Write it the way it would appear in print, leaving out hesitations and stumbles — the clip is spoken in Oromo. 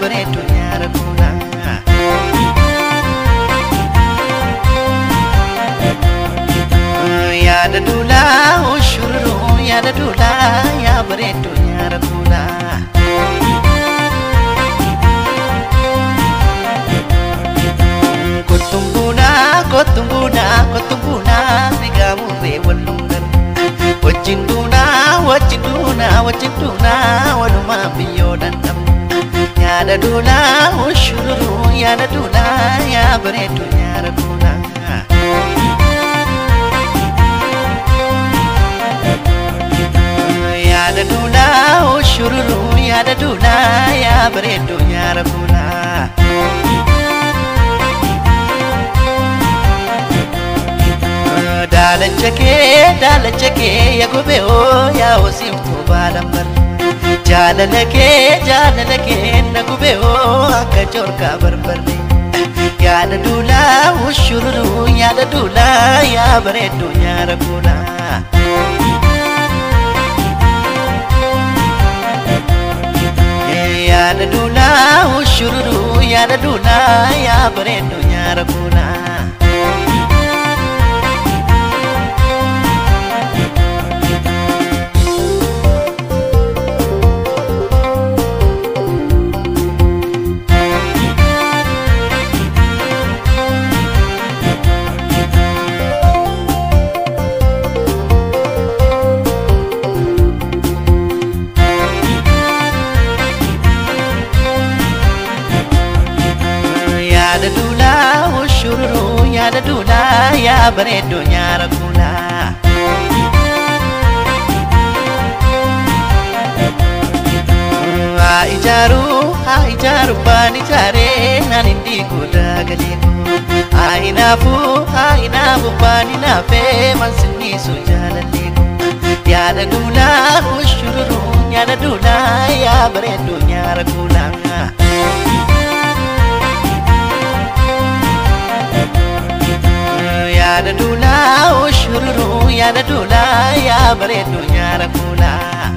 bareedduu nyaara kuulaa. Yaada duulaa ushururuu yaada duulaa yaa bareedduu nyaara kuulaa. Kottumbuunaa kottumbuunaa kottumbuunaa sigaamurree wallungan. Wajjin duunaa wajjin duunaa wajjin duunaa walumaan biyyoo dandhamna. Yaada duulaa ushururuu yaada duulaa yaa bareedduu nyaara kuulaa. Yaada duulaa ushururuu yaada duulaa yaa bareedduu nyaara kuulaa. Daalacha kee yaa gobee oo yaa hosiiftuu baalambar. Jaalala kee na gubee oo akka joorkaa barbarre. Yaada duulaa ushururuu yaada duulaa yaa bareedduu nyaara kuulaa. Yaada duulaa ushururuu yaada duulaa yaa bareedduu nyaara kuulaa. Yaada duulaa ushururuu yaada duulaa yaa bareedduu nyaara kuulaa. Haa ijaaru baan ijaaree naan hin diiguu daagalee koo. Haa hinaafu baan hinaafee mansinniisu jaalallee koo. Yaada duulaa ushururuu yaada duulaa yaa bareedduu nyaara kuulaa. Yaada duulaa ushururuu yaada duulaa yaa bareedduu nyaara kuulaa.